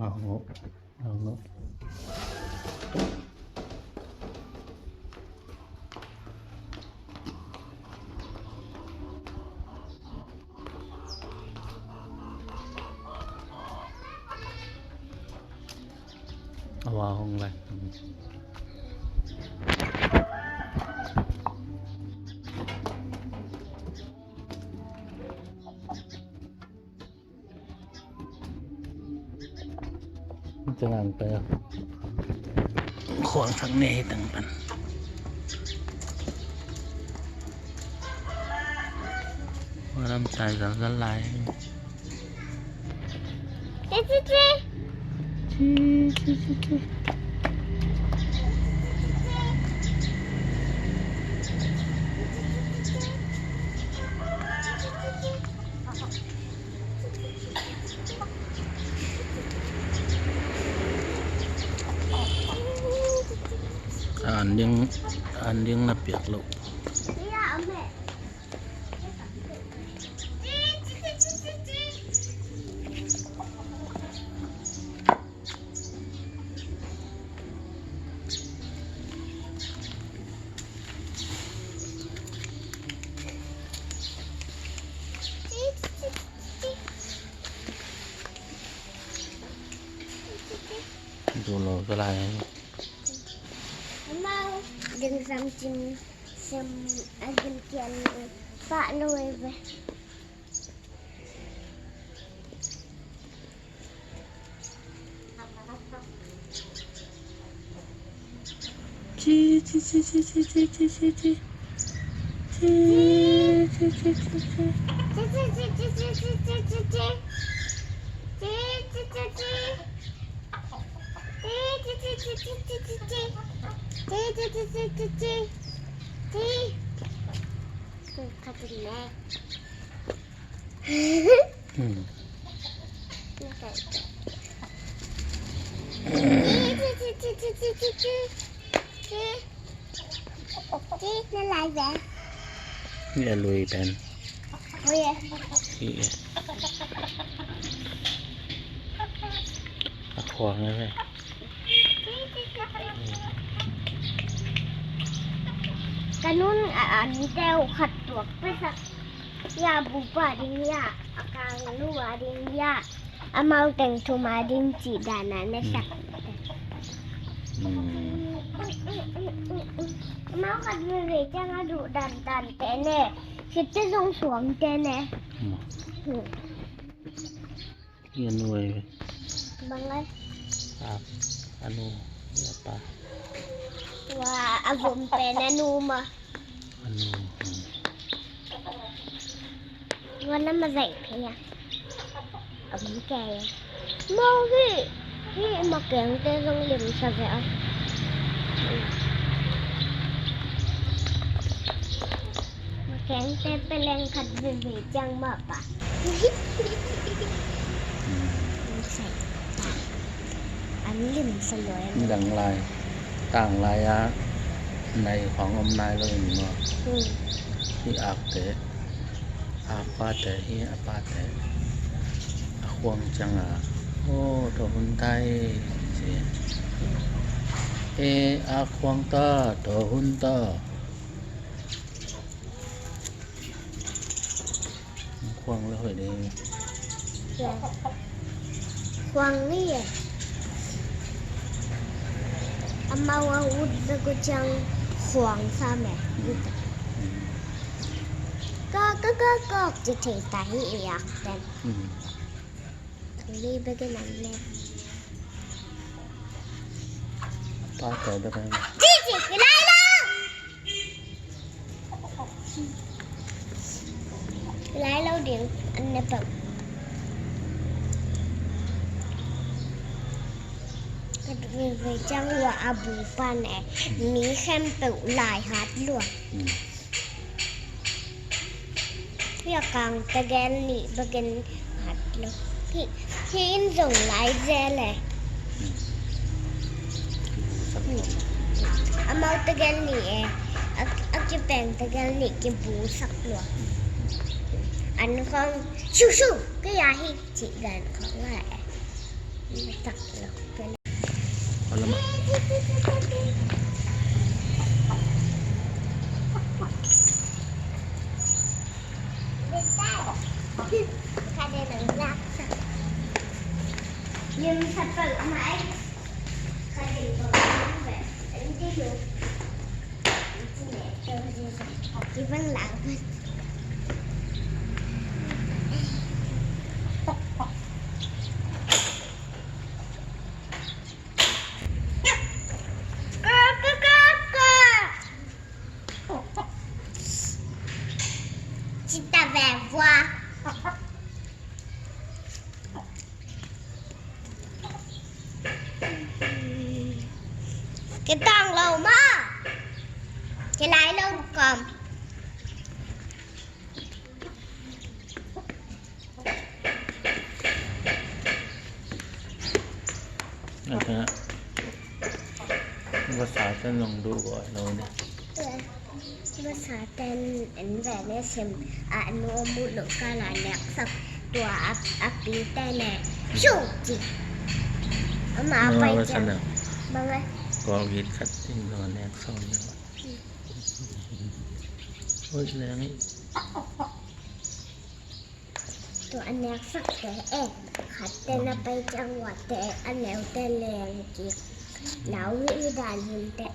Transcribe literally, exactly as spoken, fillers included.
Aho, aho. Awa hong lai. Tengah ang tayo. Khuang thak ne hi teng pan. Walam tai zal zal lai. Chi, chi, chi. Chi, chi, chi, chi. An ding, an ding na piak lo. Zu lo ka lai. Mau ding sam cin sam a gil kian pa lo ve. Chi, chi, chi, chi. Chi, chi, chi, chi. Hi a lui pen. Hi a. A khuang a ve. Ka nun a an teu khat tuak pesak. Ya bupa ding ya, a kang lua ding ya, amau teng thuma ding ci dana ne sak. Amau khat veve ciang a duh dandan te ne, khitte zong suang te ne. Hi a nu ei ve. Bang ai. A, a nu, hi a pa. Wa, a vom pen a nu ma. A nu. Wa na ma zai phe ya. A vom ke ya. Mau hi. Hi ma keng te zong lim sa ve a. Keng te peleng khat veve ciang mah pa. An lim sa lo em. Dang lai, tang lai a nai khong om nai lo in maw. Hi ak te, ak pa te, hi a pa te. A khuang ciang a, o, to hun tai ci. E, ak khuang ta, to hun ta. Khuang le hoih ding. Khuang ni e. Amau a ut ve ko ciang khuang sa me. Ka, ka, ka, ka, ci thei ta hi e ak ten. Li bek in an le. Pa tawh bek in. Ci ci ki lai lo. Ki lai lo ding an ne peuh. Ka veve ciang ua a bu pan e mi khempeuh lai hat lua. Hi a kang tegel nih bek in hat lo. Hi, hi in zong lai zel e. Amau tegel nih e. A, a kipeng tegel nih kibusak lo. An khong shu shu kei a hi cih gan khong a e. Alamak. Kita vevua. Kita ang lau ma. Kilai lau kam. Ata, basa ten long du go lo ne. Basa ten en ve ne sem a no mu lo ka la nek sak tua a, a pi te ne. Shu ji. Ama pai basa jang. Bang ai. Ko git khat in lo nek sak ne. Oi, leng i. Tua a nek sak te e. Khat te na pai jang wa te a neu te leng ki. Lau i dan him te.